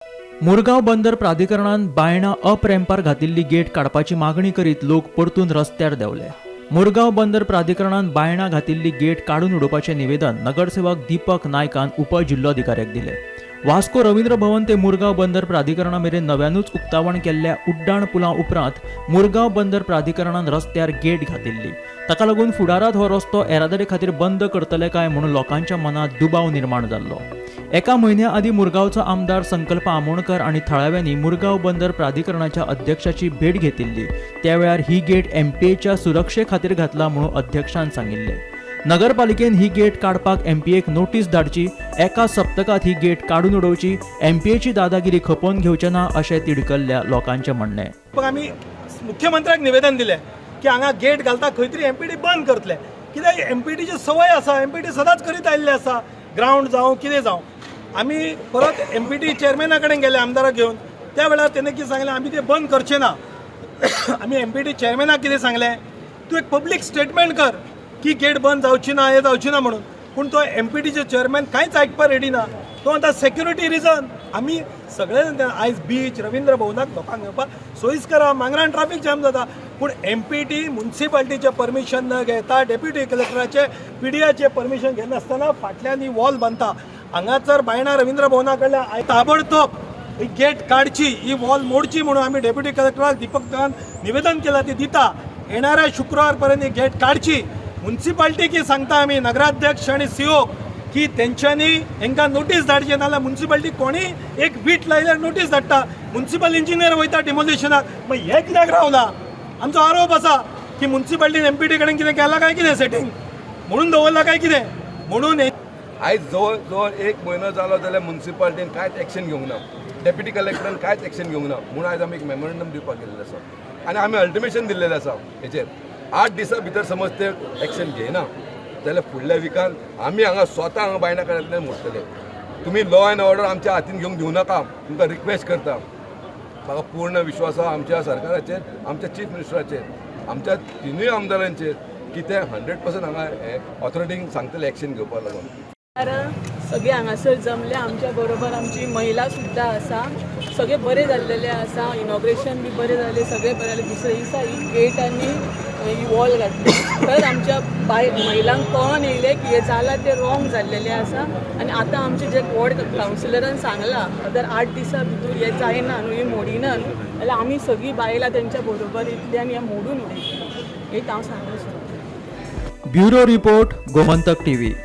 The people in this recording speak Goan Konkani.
मुरगांव बंदर प्राधिकरणान बायणा अप रॅम्पार घातिल्ली गेट काडपाची मागणी करीत लोक परतून रस्त्यार देंवले. मुरगांव बंदर प्राधिकरणान बायणा घातिल्ली गेट काडून उडोवपाचें निवेदन नगरसेवक दीपक नायकान उपजिल्लोधिकाऱ्याक दिलें. वास्को रवींद्र भवन ते मुरगांव बंदर प्राधिकरणा मेरेन नव्यानूच उक्तावण केल्ल्या उड्डाण पुला उपरांत मुरगांव बंदर प्राधिकरणान रस्त्यार गेट घातिल्ली. ताका लागून फुडारांत हो रस्तो येरादारी खातीर बंद करतले काय म्हणून लोकांच्या मनांत दुबाव निर्माण जाल्लो. एका म्हयन्या आदीं मुरगांवचो आमदार संकल्प आमोणकर आनी थळाव्यांनी मुरगांव बंदर प्राधिकरणाच्या अध्यक्षाची भेट घेतिल्ली. त्या वेळार ही गेट एमपीएच्या सुरक्षे खातीर घातला म्हणून अध्यक्षान सांगिल्लें. नगरपालिकेन ही गेट काडपाक एमपीएक नोटीस धाडची, एका सप्तकांत ही गेट काडून उडोवची, एमपीएची दादागिरी खपोवन घेवचे ना अशें तिडकल्ल्या लोकांचें म्हणणें. आमी मुख्यमंत्र्याक निवेदन दिलें की हांगा गेट घालता खंय तरी एमपीटी बंद करतले, कित्याक एमपीटीची संवय आसा, एमपीटी सदांच करीत आयिल्ले आसा, ग्रावंड जावं कितें जावं. आमी परत एमपीटी चेअरमॅना कडेन गेले आमदाराक घेवन, त्या वेळार तेणें कितें सांगलें, आमी तें बंद करचे ना. आमी एमपीटी चेअरमॅनाक कितें सांगलें, तूं एक पब्लीक स्टेटमेंट कर की गेट बंद जावची ना, हें जावची ना म्हणून. पूण तो एमपीटीचे चेअरमॅन कांयच आयकपाक रेडी ना. तो म्हणटा सेक्युरिटी रिजन. आमी सगळे आयज बीच रवींद्र भवनाक लोकांक येवपाक सोयीस्कर आहा, मांगरान ट्राफीक जॅम जाता, पूण एमपीटी मुन्सिपाल्टीचें परमिशन न घेता, डेप्युटी कलेक्टराचे पीडीएचे परमिशन घेनासतना फाटल्यान ही वॉल बांदता. हांगासर बायणा रवींद्र भवना कडल्यान ताबडतोब ही गेट काडची, ही वॉल मोडची म्हणून आमी डेप्युटी कलेक्टराक दीपक निवेदन केलां, ती दिता. येणाऱ्या शुक्रवार पर्यंत ही गेट काडची. मुन्सिपाल्टीकी सांगता आमी, नगराध्यक्ष आनी सीओ, की तेंच्यांनी हेंकां नोटीस धाडची, नाजाल्यार मुन्सिपाल्टी कोणीय एक वीट लायल्यार नोटीस धाडटा, मुन्सिपल इंजिनियर वयता डिमोलिशनाक, मागीर हें कित्याक रावला? आमचो आरोप आसा की मुन्सिपाल्टीन एमपीटी कडेन कितें केलां काय कितें, सेटींग म्हणून दवरलां काय कितें म्हणून. आयज जवळ जवळ एक म्हयनो जालो जाल्यार मुन्सिपाल्टीन कांयच एक्शन घेवंक ना, डेप्युटी कलेक्टरान कांयच एक्शन घेवंक ना, म्हणून आयज आमी एक मेमोरंडम दिवपाक गेल्लें आसा आनी आमी अल्टिमेशन दिल्लेलें आसा. हेचेर 8 दिसां भितर समज ते एक्शन घेयना जाल्यार फुडल्या विकान आमी हांगा स्वता हांगा बायणा कडेन मोडटले. तुमी लॉ एंड ऑर्डर आमच्या हातीन घेवंक दिवं नाका, तुमकां रिक्वेस्ट करता. म्हाका पूर्ण विश्वास आहा आमच्या सरकाराचेर, आमच्या चीफ मिनिस्टराचेर, आमच्या तिनूय आमदारांचेर की ते 100% हांगा ऑथॉरिटींक सांगतले एक्शन घेवपाक लागून. कारण सगळे हांगासर जमले, आमच्या बरोबर आमची महिला सुद्दां आसा. सगळे बरे जाल्लेले आसा, इनॉग्रेशन बी बरें जालें, सगळें बरें जालें. दुसरे दिसा ही गेट आनी ही वॉल घातली तर आमच्या बाय महिलांक कळोन येयलें की हें जालां तें रॉंग जाल्लेलें आसा. आनी आतां आमचे जे वॉर्ड कावन्सिलरान सांगलां, जर 8 दिसां भितूर हें जायना न्हू, ही मोडिना न्हू, जाल्यार आमी सगळीं बायलां तेंच्या बरोबर येतलीं आनी हें मोडून उडयतलीं, हें हांव सांगूंक सोदतां. Bureau report, Gomantak TV.